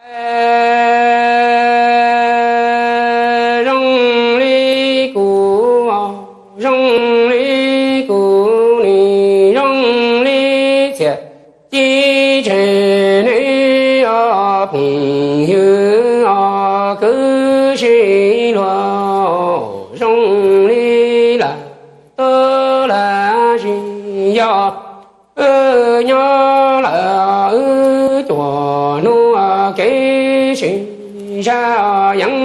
Zoo li kuv, zoo li kuv nim zoo li txhiaj ci tseg nej os phooj ywg os kwv sij hluas, zoo li lawm tub lawm zis yog wb nyob lawm wb cuag hnub kev sib zaj yeej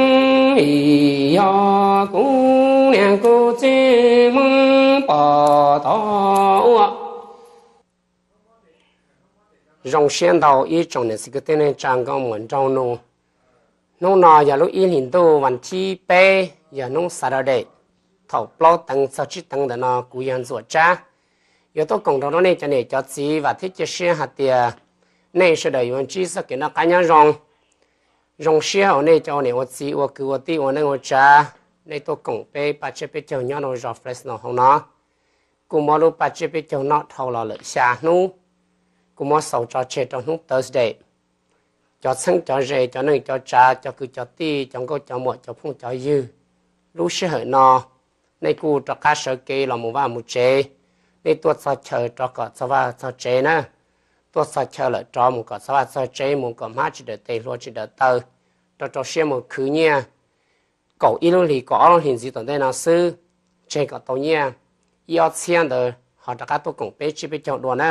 vim yog kuv niam kuv txiv Hmoob pom tau ua. Zoo siab ntau ib tsoom niam txiv kwv tij neej tsa nkauj muam nraug nus. Hnub no yog lub ib hlis ntuj vas thib peb, yog hnub Saturday, thaum plaub teev txog tsib teev ntawm no kuv yog Ntxuam Tsab yuav tuaj koom nrog rau nej cov niam cov txiv vam thiab cia siab hais tias nej sawv daws yuav ntsib txoj kev noj qab nyob zoo. Zoo siab hauv nej cov ua niam ua txiv ua kwv ua tij ua neej ua tsav, nej tuaj koom peb paj tsiab peb caug nyob rau zos Fresno hauv no. Kuj muab lub paj tsiab peb caug noj dhau los lawm xya hnub, kuj muab xaus tso tseg rau hnub Thursday. Cov txheeb cov ze, cov neej cov tsav, cov kwv cov tij, cov nkauj cov muam, cov phooj cov ywg, lub sij hawm no nej kuj rov qab sawv kev los mus vaj mus tsev. Nej tuaj txog chaw rov kom txog vaj txog tsev na. Tuaj txog chaw lawm rov mus kom txog vaj txog tsev, mus kom hmab tsis daws tes hlua tsis daws taw, rau rau siab mus khwv nyiaj. Kaum ib lub hlis kaum ob lub hlis ntxiv tom ntej no xwb, tseg kom tau nyiaj ib ob txhiab ntawd ho rov qab tuaj koom peb tsiab peb caug dua na.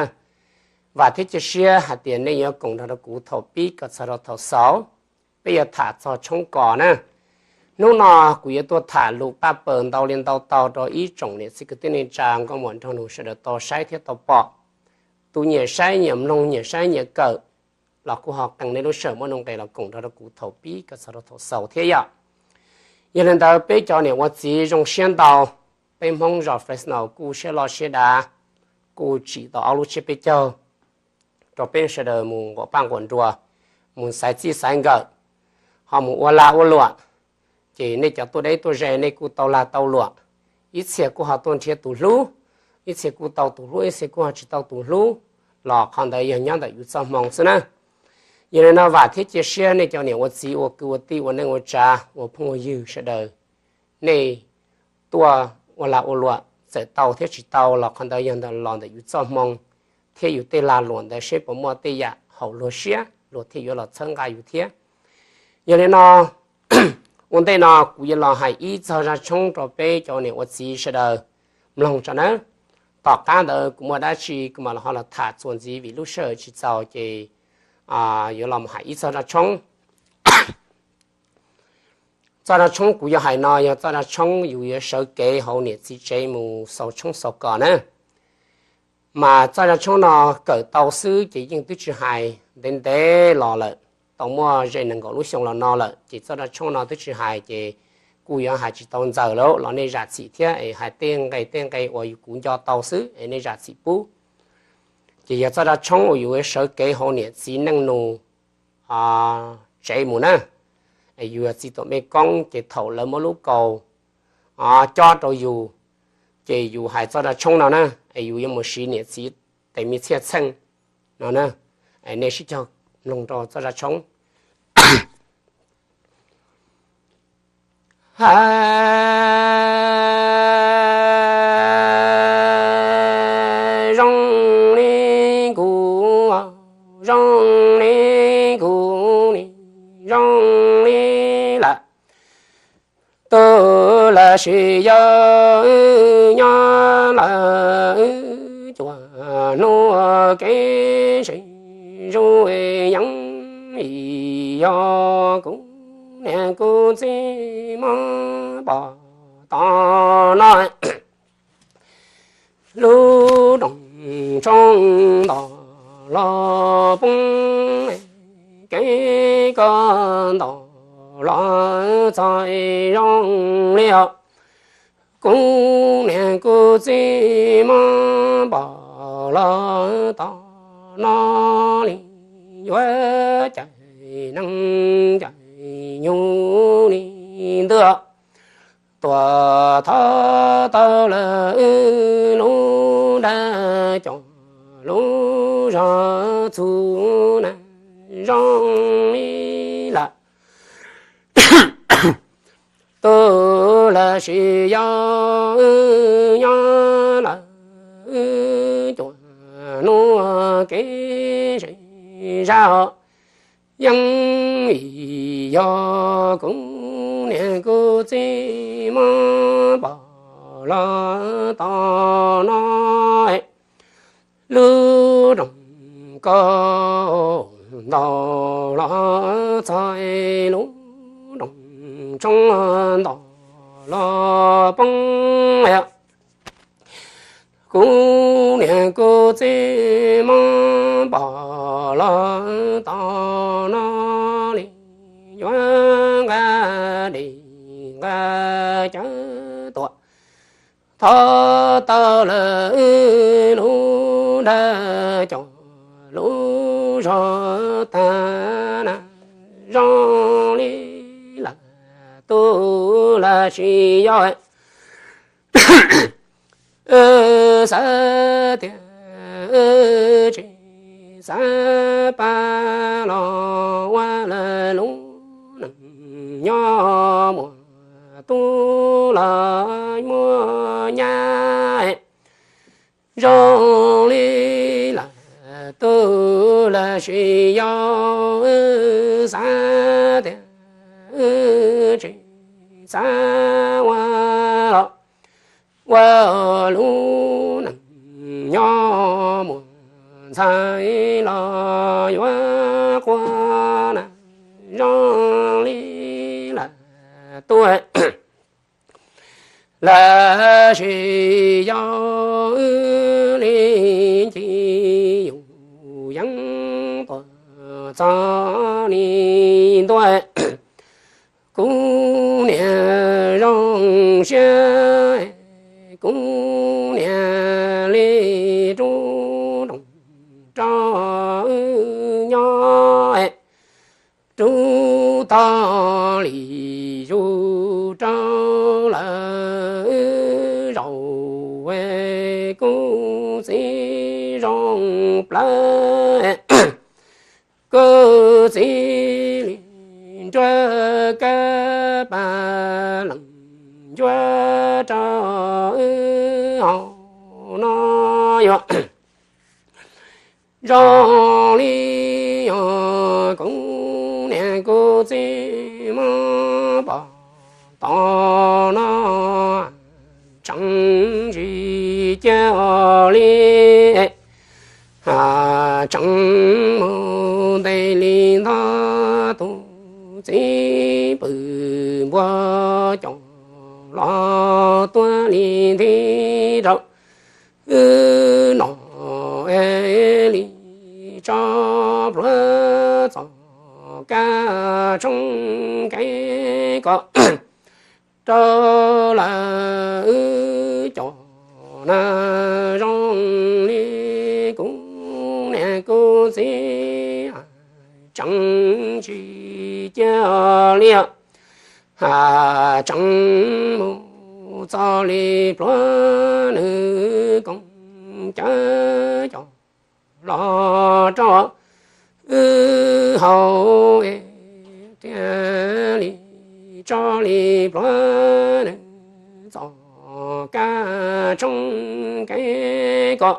Vam thiab cia siab hais tias nej yuav koom nrog rau kuv thaum pib kom txog rau thaum xaus, peb yuav tham txog tshoob kos na. Hnub no kuv yuav tuaj tham lus paj paws ntau li ntau tau rau ib tsoom niam txiv kwv tij neej tsa nkauj muam nraug nus sawv daws tau saib thiab tau pom. Tus nyiam saib nyiam mloog nyiam saib nyiam kawm los kuj ho qee nej lub sij hawm muaj nuj nqis los koom nrog rau kuv thaum pib kom txog rau thaum xaus thiab yom. Yog li ntawd peb cov niam ua txiv zoo siab ntau, peb Hmoob zos Fresno kuj siab loj siab dav, kuj tsim tau ob lub tsiab peb caug rau peb sawv daws mus nquam paj nquam nruas, mus xaiv txij xaiv nkawm, ho mus ua lag ua luam. Ces nej cov tuaj deb tuaj ze nej kuj tau lag tau luam, ib txhia kuj ho tuaj nrhiav tus hlub, ib txhia kuj tau tus hlub, ib txhia kuj ho tsis tau tus hlub, los qhov ntawd yog nyob ntawm yus txoj hmoo xwb na. Yog li no vam thiab cia siab nej cov niam ua txiv ua kwv ua tij ua neej ua tsav ua phooj ua ywg sawv daws, nej tuaj ua lag ua luam txawm tau thiab tsis tau los qhov ntawd yog ntawm los ntawm yus txoj hmoo thiab yus tej lag luam ntawd seb puas muaj tej yam haum luag siab luag thiaj yuav los txhawb nqa yus thiab. Yog li no ua ntej no kuv yuav los hais ib txog zaj tshoob rau peb cov niam ua txiv sawv daws mloog tso nawb. Tom qab ntawd kuv muaj dab tsi kuv mam los ho los tham txuas ntxiv vim lub sij hawm tsis txaus ces yuav los hais ib txog zaj tshoob. Txoj zaj tshoob kuv yuav hais no yog txoj zaj tshoob yus yuav sawv kev hauv niam txiv tsev mus xaus tshoob xaus kos na. Mas txoj zaj tshoob no kawm tau xwb ces yeej twb tsis hais ntev ntev los lawm, tau muaj ze nees nkaum lub xyoo los no lawm ces txoj zaj tshoob no twb tsis hais ces kuj yuav hais tsis tau ntxaws lawm los nej zam txim thiab es hais tej nqe tej nqe uas yus kuv nco tau xwb es nej zam txim pub. Ces yog txoj zaj tshoob uas yus yuav sawv kev hauv niam txiv neej nus tsev mus na. Es yus yog txiv tuam mej koob ces thaum lawv muab lub kaus cob rau yus, ces yus hais txoj zaj tshoob no na, es yus yuav mus siv niam txiv tes me txhiaj txheej no na. Nej sib cog mloog rau txoj zaj tshoob. Zoo li kuv, zoo li kuv nim zoo li lawm, tu lawm sis yog nyob lawm cuag hnub kev sib zuj yeej, yog kuv niam kuv txiv muab pom tom no. Lub rooj tshoob nto los poob, kev koj nto los txog zoo li os. Kuv niam kuv txiv muab pom los tom no li, yuav cais neeg cais nyoog li ntawd. Tuam thov tau lawm lub nra cov lub zog txhua neeg zoo li tub los sis yau, nyob lawm cuaj hnub kev zej zog. Yeej vim yog kuv niam kuv txiv muab pom los tau no, lub rooj kaus ntaus los txog, lub rooj tshoob ntaus los poob. Kuv niam kuv txiv muab pom los tau no li, yuav nqa dej nqa cawv tuaj thov tau lawm lub nra cov lub zog tag na, zoo li lawm tub los sis yau, xav tias tsis xav pab los ua lawm lub neej nyob muaj tub los muaj nyab, zoo li lawm tub los sis yau, xav tias tsis xav ua los ua lub neej nyob muaj ntxhais los yuav quaj na, zoo li lawm tub los sis yau, li ci yus yeej tuaj txog li ntua. Kuv niam zoo siab, kuv niam li rub rooj rau wb nyob, rub tau li zus rau lawv zaum, kuv txiv zoo plawv, kuv txiv li nruab kab pab leej ncuab rau wb haus no yuav zoo li yog kuv niam kuv txiv muab pom tau no, tseem tsis cia li, tseem mus ntes li ntog tus txiv pw npua coj los tuag li nthi rau wb no, es li tso plhuav txoj kab tshoob kev kom rau lawv wb cov na, zoo li kuv niam kuv txiv tseem tsis cia li, tseem mus txog li pluav nws koom cawv coj los rau wb haus, thiaj li tso li pluav nws txoj kab tshoob kev kom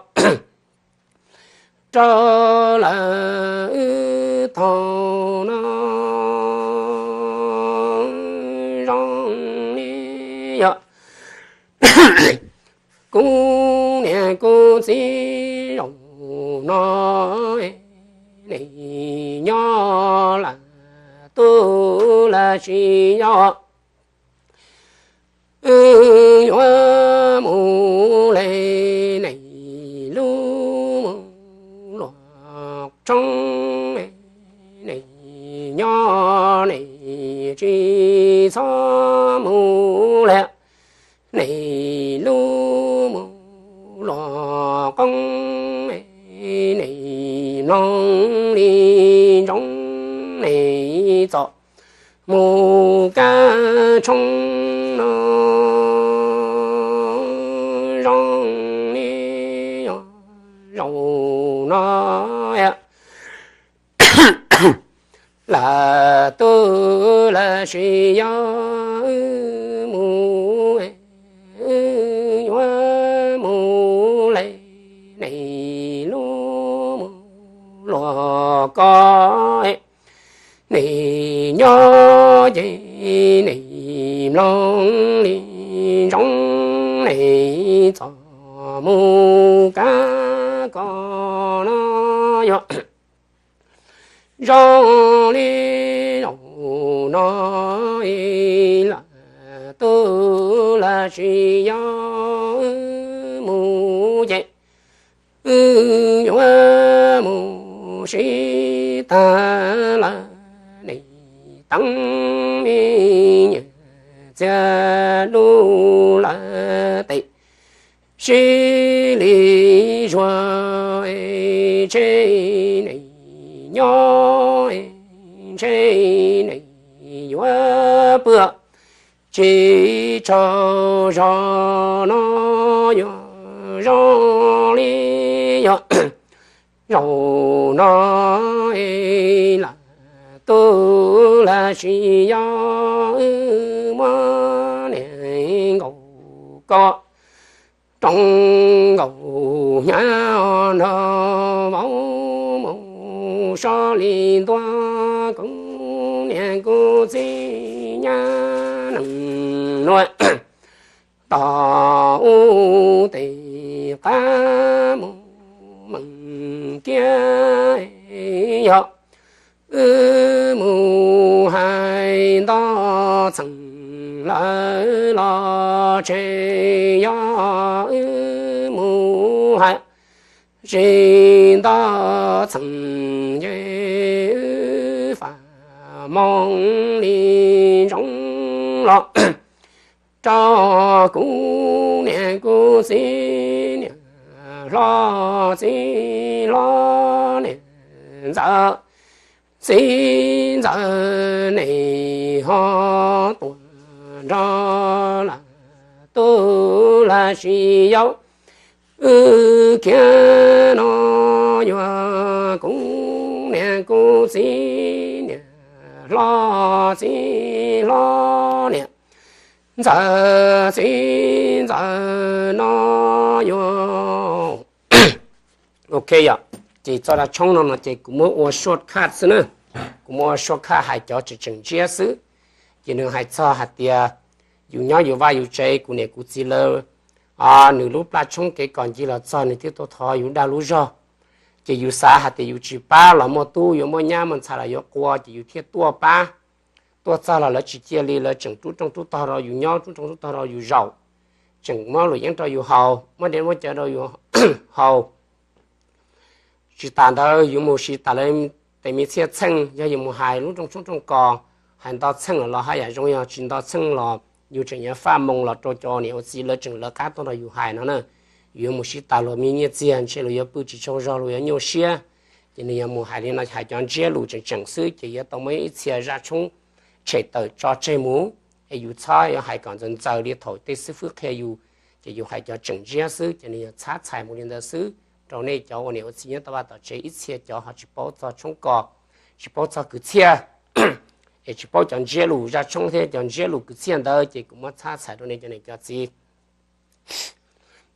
rau lawv wb thaum no, zoo li yog kuv niam kuv txiv zaum no, nej nyob lawm tub los sis yau, wb yuav mus li nej lub mus luaj tshoob, nej nyob nej tsis txhob mus li, nej lub mus luaj qoob, nej mloog li ntsoov nej txoj mus kab tshoob no, zoo li yog zaum no lawm tub los sis yau, koj, nej nyob ces nej mloog li ntsoov, nej txom mus kab koj no yog zoo li zaum no lawm, tus lawm tsis yog mus ces wb yuav mus sib tag lawm, nej teeb me nyiam txiag lub lawm tes sib li zuag, ntshe nej nyob, ntshe nej yuav pw tsis tsaug zog no, yuav zoo li yog zaum no lawm, tus lawm tsis yog wb muab niam nkaum ko roob nkaus hnyav nrog vauv mus so li ntua, kuv niam kuv txiv nyab neej nuav tog ub tes qab mus meem kiag yog wb mus hais nto txheem lawv los tseg, yog wb mus hais tsis nto txheem ces wb faj moo li ntsoov los rau kuv niam kuv txiv, niam hlob txiv hlob, niam ntxawm txiv ntxawm, nej ho tuaj nrog lawm, tus lawm tsis yog wb kiag no, yuav kuv niam kuv txiv, niam hlob txiv hlob, niam ntxawm txiv ntxawm no yuav. Ok yog, ces txoj dab tshoob no no ces kuv muab ua shortcut xwb na, kuv muab ua shortcut hais cov tseem tseem ntsiab xwb. Ces nws hais txog hais tias yus nyob yus vaj yus tsev, kuv niam kuv txiv lawv, nws lub plab tshoob kev kom ncig los txog nws thiaj tuaj thov yus dag lub zog. Ces yus xav hais tias yus tsis pab los muaj tub yuav muaj nyab muaj ntxhais los yuav qua, ces yus thiaj tuaj pab. Tuaj txog los lawv tsis cia li, lawv tseem rub rooj rub tog rau yus nyob, rub rooj rub tog rau yus zaum, tseem muab luam yeeb rau yus haus, muab dej muab cawv rau yus haus. Tsis tas ntawd yus mus siv tas lawv tes me txhiaj txheej, yog yus mus hais lub rooj tshoob rooj kos, hais nto txheej los los haj yam zoo, yog tsis nto txheej los yus tseem yuav faj moo los rau cov niam ua txiv lawv tseem lawv qab tuaj nrog yus hais no na. Yus yuav mus siv tas luag me nyiaj txiag, ntshe luag yuav pw tsis tsaug zog, luag yuav nyuaj siab. Ces nws yuav mus hais li no, hais cov ntsiab lus tseem tseem xwb, ces yuav tau muaj ib txhia zaj tshoob tshem tawm tso tseg mus, es yus txhob yuav hais kom ntxaws ntxaws li thaum tej xib fwb qhia yus, ces yus hais cov tseem ntsiab xwb. Ces nws yuav txhab txhais mus li ntawd xwb rau nej cov ua niam ua txiv nyob tom vaj tom tsev. Ib txhia cov ho tsis paub txog tshoob kos, tsis paub txog kwv txhiaj, es tsis paub cov ntsiab lus zaj tshoob thiab cov ntsiab lus kwv txhiaj ntawd, ces kuv muab txhab txhais rau nej cov niam cov txiv.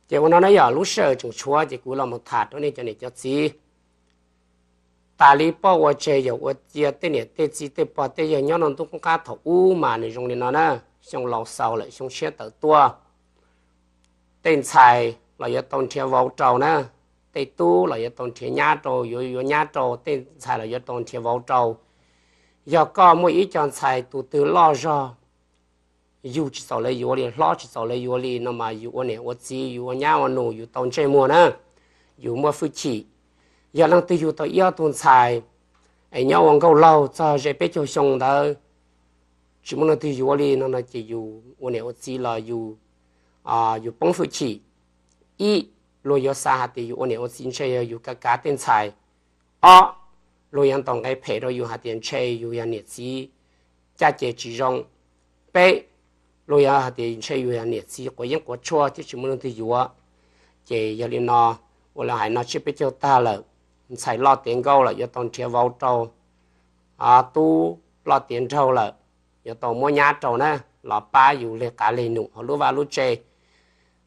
Ces ua no na yog lub sij hawm tseem tshuav, ces kuv los mus tham rau nej cov niam cov txiv. Tas li poj ua tseg yawm ua cia, tej niam tej txiv tej pog tej yawg nyob rau ntuj qub qab thaum ub mas nws zoo li no na, xyoo laus xaus lawm xyoo tshiab tawm tuaj, tej ntxhais los yuav tau nrhiav vauv rau na, tej tub los yuav tau nrhiav nyab rau, yuav yuav nyab rau, tej ntxhais los yuav tau nrhiav vauv rau. Yog koj muaj ib co ntxhais tus twg loj zog, yug tsis txaus lawv yuav li, hlob tsis txaus lawv yuav li no mas yus ua niam ua txiv, yus ua nyab ua nus, yus tau ntsej muag na, yus muaj hwj chim. Yog leej twg yug tau ib ob tug ntxhais es nyob ua nkauj laug txog ze peb caug xyoo ntawd, tsis muaj leej twg yuav li no no ces yus ua niam ua txiv los yus, yus poob hwj chim. Ib, luag yuav xav hais tias yus ua niam ua txiv ntshe yog yus kav kav tej ntxhais. Ob, luag yuav ntaus nqe phem rau yus hais tias ntshe yus yog niam txiv caj ces tsis zoo. Peb, luag yuav hais tias ntshe yus yog niam txiv quav yeeb quav tshuaj thiab tsis muaj leej twg yuav. Ces yog li no, ua li hais no tsiab peb caug tag lawm, ntxhais loj tiav nkauj lawm yuav tau nrhiav vauv rau, tub loj tiav nraug lawm yuav tau muab nyab rau na, los pab yus leg qav leg num hauv lub vaj lub tsev.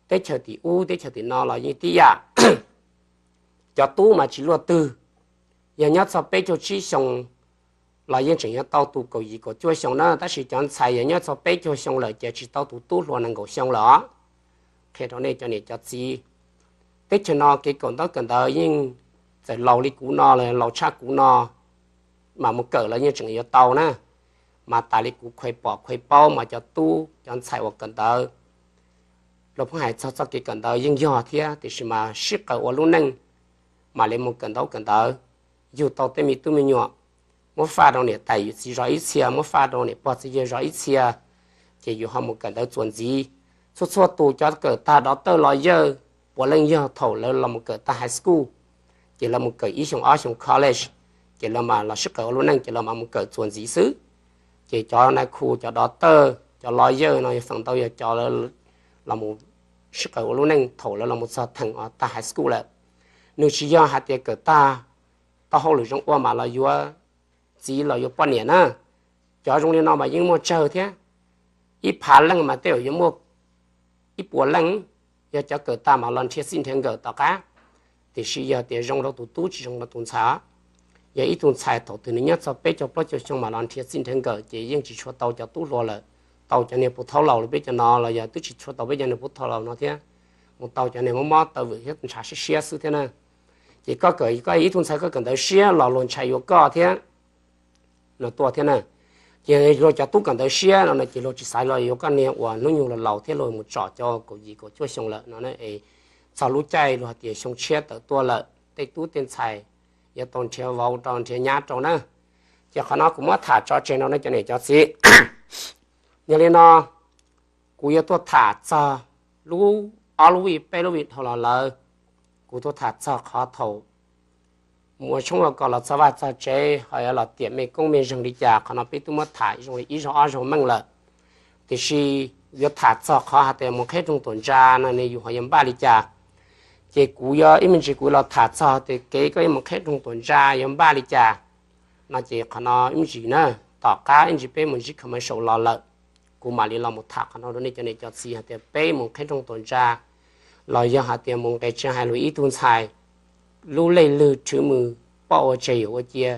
Teb chaws tim ub teb chaws tim no los yeej tib yam. Cov tub mas tsis luaj twg, Yog nyob txog peb caug tsib xyoo los yeej tseem yuav tau tus kaum yim kaum cuaj xyoo na, tab sis cov ntxhais yog nyob txog peb caug xyoo lawm ces tsis tau tus tub hluas nees nkaum xyoo lawm os. Qhia rau nej cov niam cov txiv, teb chaws no kev kawm ntaub kawm ntawv yeej txawm laus li kuv no los laus tshaj kuv no mas mus kawm los yeej tseem yuav tau na. Mas tas li kuv khuv pom khuv paub mas cov tub cov ntxhais uas kawm ntawv, luag pheej hais txog txoj kev kawm ntawv yeej yog thiab, tiam sis mas sib qawm ua lub neej mam li mus kawm ntaub kawm ntawv, yug tau tej me tub me nyuam, muab faj rau niam tais yawm txiv zov ib txhia, muab faj rau niam pog txiv yawg zov ib txhia, ces yus ho mus kawm ntawv txuas ntxiv. Txhua txhua tus cov kawm tag dov tawj los yawj puav leej yog thaum lawv los mus kawm tag high school, ces lawv mus kawm ib xyoo ob xyoo college, ces lawv mam los sib qawm ua lub neej ces lawv mam mus kawm txuas ntxiv xwb. Ces cov nais khu cov dov tawj cov los yawj no yog feem ntau yog cov los mus sib qawm ua lub neej thaum lawv los mus txog theem tag high school lawm. Nws tsis yog hais tias kawm tag tau hauj lwm zoo ua mam los yuav txiv los yuav poj niam na. Cov zoo li no mas yeej muaj tsawg thiab, ib phav leej mas tej zaum yuav muaj ib puas leej yog cov kawm tag mas los nrhiav txij nrhiav nkawm tom qab. Tiam sis yog tias zoo rau tus tub tsis zoo rau tus ntxhais. Yog ib tug ntxhais thaum twg nws nyob txog peb caug plaub caug xyoo mas los nrhiav txij nrhiav nkawm ces yeej tsis tshua tau cov tub hluas lawm, tau cov niag puv thaub laus li peb cov no los yog twb tsis tshua tau peb cov niag puv thaub laus no thiab, mus tau cov niag mob mob taw vwm thiab ntshav siab siab xwb thiab na. Ces koj kawm koj ib tug ntxhais koj kawm ntawv siab los luag ntshai yuav koj thiab no tuaj thiab na. Ces luag cov tub kawm ntawv siab no ces luag tsis xav los yuav koj niag uas hnub nyoog los laus thiab luag mus tsom cov kaum yim kaum cuaj xyoo lawm no. Txog lub caij luag hais tias xyoo tshiab tawm tuaj lawm tej tub tej ntxhais yuav tau nrhiav vauv rau nrhiav nyab rau na. Ces qhov no kuv muab tham tso tseg rau nej cov niam cov txiv. Yog li no kuv yuav tuaj tham txog lub ob lub vij peb lub vij dhau los lawm, kuv tuaj tham txog qhov thaum mus ua tshoob ua kos los txog vaj txog tsev ho yuav los tiam me koob me zeeg li cas, qhov no peb twb muab tham zoo li ib zaug ob zaug meej lawm. Tiam sis yuav tham txog qhov hais tias mus qhib rooj tuam ntsa no ne yus ho yuav npaj li cas. Ces kuv yuav ib me ntsis kuv los tham txog tias kev koj yuav mus qhib rooj tuam ntsa yuav npaj li cas no ces qhov no ib me ntsis na, tom qab ib ntsis peb mus ntsib commercial los lawm, kuv mam li los mus tham qhov no rau nej cov niam cov txiv hais tias peb mus qhib rooj tuam ntsa los yog hais tias mus nqes tsev hais lus ib tug ntxhais, lub lej lwg rhwv mus poj ua tseg yuav ua cia,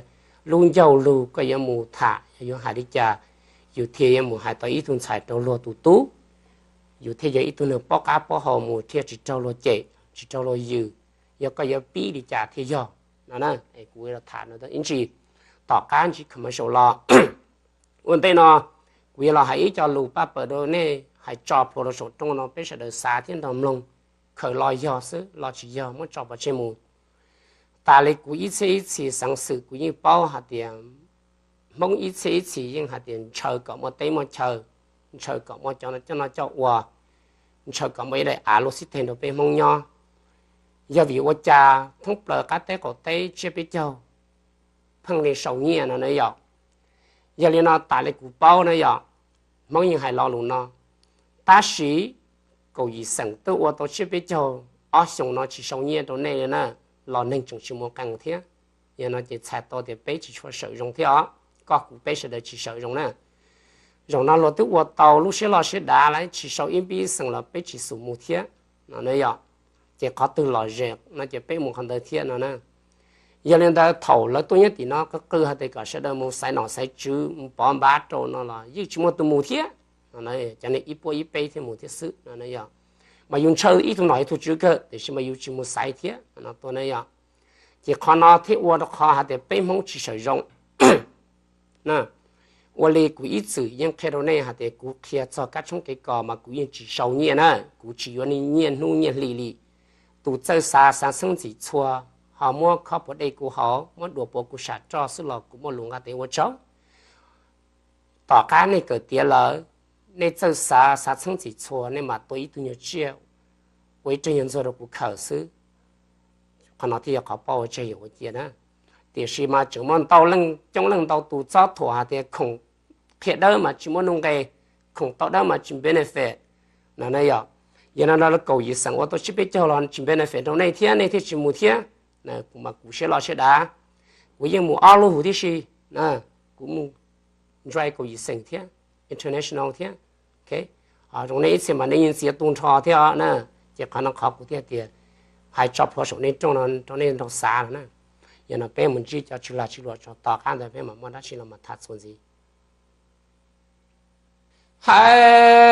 lub ncauj lug koj yuav mus tham yuav hais li cas, yus thiaj yuav mus hais tau ib tug ntxhais rau luag tus tub, yus thiaj yog ib tug neeg paub qab paub hau mus thiaj tsis raug luag cem tsis raug luag yws, yog koj yuav pib li cas thiaj yog no na. Kuv tham ib ntsis, tom qab ntsib commercial los. Ua ntej no kuv yuav los hais ib co lus paj pawg rau nej hais tso plhuav rau saum rooj no peb sawv daws xav thiab nrog mloog, khaws lo yog xwb lo tsis yog muab tso pov tseg mus. Tas li kuv ib txhiab ib txhis xeev xwm kuv yeej paub hais tias Hmoob ib txhiab ib txhis yeej hais tias ntshaw kom muaj teb muaj chaw, ntshaw kom muaj cov coj noj coj ua, ntshaw kom muaj ib daim av luaj xib teg rau peb Hmoob nyob. Yog vim ua cas thoob plaws qab teb qaum teb tsiab peb caug pheej li sau nyiaj no na yom? Yog li no tas li kuv paub na yom, Hmoob yeej hais lo lus no. Tab sis kaum yim xeem twb ua tau tsiab peb caug ob xyoos no tsis sau nyiaj rau nej li na, los neeg tseem tsis mus qee thiab. Yog no ces txhais tau tias peb tsis tshua sawm zoo thiab os, koj kuv peb sawv daws tsis sawm zoo na. Zaum no luag twb ua tau lub siab loj siab dav lawm tsis sau ib npib xeem los peb tsis xum mus thiab no na yom. Ces qhov twg lom zem no ces peb mus qhov ntawd thiab no na. Yog li ntawd thaum lawv tuaj nyob tim no qw qw hais tias kom sawv daws mus xaiv nom xaiv tswv mus pov npav rau no los yeej tsis muaj tus mus thiab. Cov niag ib puab ib peb thiaj mus thiab xwb no yom. Mas yus ntshaw ib tug nom ib tug tswv kawg tiam sis mas yus tsis mus xaiv thiab no tuaj na yom. Ces qhov no thiaj ua rau qhov hais tias peb Hmoob tsis sawm zoo. Ua li kuv ib txwm yeej qhia rau nej hais tias kuv qhia txog kab tshoob kev kos mas kuv yeej tsis sau nyiaj na, kuv tsis yuav nyiaj hnub nyiaj hli li. Tus txawj xav xav txheeb ntxim txhua, ho muab khob puas dej kuv haus, muab dua puas kuv sam roj xwb los kuv muaj lus nqa tes ua tsaug. Tom qab nej kawm tiav lawm, nej txawj xav xav txheeb ntxim txhua nej mam tua ib tug nyuag tsiaj ua ib rag nyuag ntxuag rau kuv khaws xwb. Qhov no thiaj yog qhov paub ua tseg yuav ua cia na. Tiam sis mas tseem muaj ntau leej coob leej ntau tus txob thuam hais tias khoom qhia dawb mas tsis muaj nuj nqes, khoom tau dawb mas tsis benefit no na yom. Yog no no kaum yim xeem ua tau tsib peb caug los tsis benefit rau nej thiab nej thiaj tsis mus thiab. Kuv mas kuv siab loj siab dav, kuv yeej mus ob lub huv tib si, kuv mus ntsib kaum yim xeem thiab international thiab. Zoo nej ib txhia mas nej yeej txiav tu nrho thiab os na. Ces qhov no qhov kuv thiaj tias hais tso plhuav saum nej rooj no rau nej nrog xav los na. Yog no peb mus ntsib cov tswv lag tswv luam tso, tom qab ntawd peb mam muaj dab tsi los mas tham txuas ntxiv. Hais